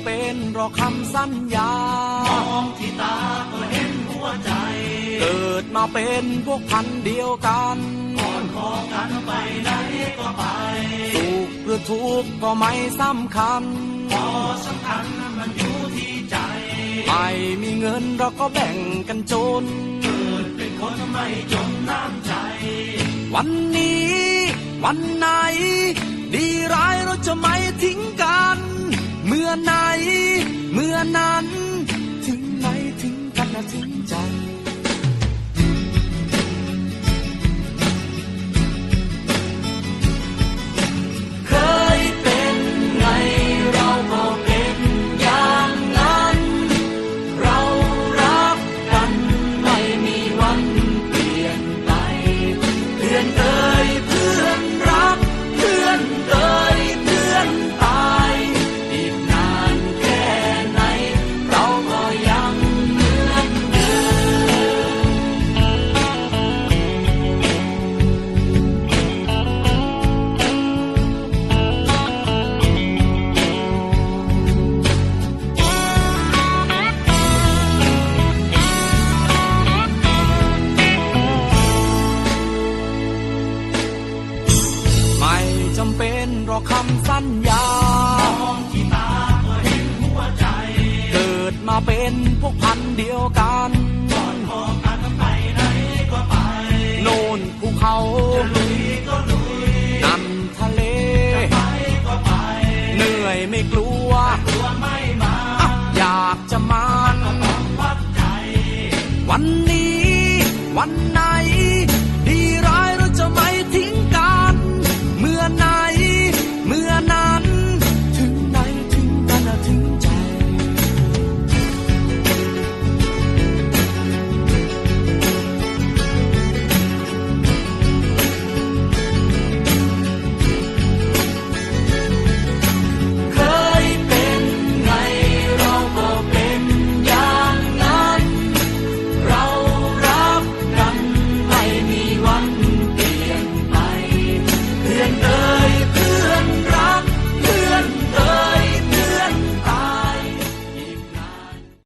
ເປັນເພາະຄຳສັນຍາ ມອງທີ່ຕາກໍເຫັນຫົວໃຈ ເກີດມາເປັນພວກພັນດຽວກັນ ກ່ອນຂໍກັນໄປໃດກໍໄປ ສຸກຫຼືທຸກກໍໄມ່ສຳຄັນ ຂໍ້ສຳຄັນມັນຢູ່ທີ່ໃຈ ໃຜມີເງິນເຮົາກໍແບ່ງກັນຈົນ ເກີດເປັນຄົນໄມ່ຈົນນ້ຳໃຈ ວັນນີ້ວັນໄຫນ ດີຮ້າຍເຮົາຈະໄມ່ຖິ້ມກັນ ເມື່ອໃນເມື່ອນັ້ນ ຖິ້ມໃນຖິ້ມກັນລະຖິ້ມໃຈ ເຄີຍເປັນໄງເຮົາກໍເປັນຢ່າງນັ້ນ ເຮົາຮັກກັນໄມ່ມີວັນປ່ຽນໄປ ເພື່ອນເຄີຍເພື່ອນຮັກ ເພື່ອນເຄີຍເພື່ອນຕາຍ ອີກນານແຄ່ໃນ ເຮົາກໍຍັງເໝືອນເດີມ ໄມ່ຈຳເປັນເພາະຄຳສັນຍາ ມອງທີ່ຕາກໍເຫັນຫົວໃຈ ເກີດມາເປັນພວກພັນດຽວກັນ ກ່ອນຂໍກັນໄປໃດກໍໄປ ໂນ່ນພູເຂົາ ຈະລຸຍກໍລຸຍ ນັ້ນທະເລ ຈະໄປກໍໄປ ເໜື່ອຍໄມ່ກົວ ກົວໄມ່ມາ ອະ ຢາກຈະມານ ກໍຕ້ອງວັດໃຈ ວັນນີ້ວັນໄຫນ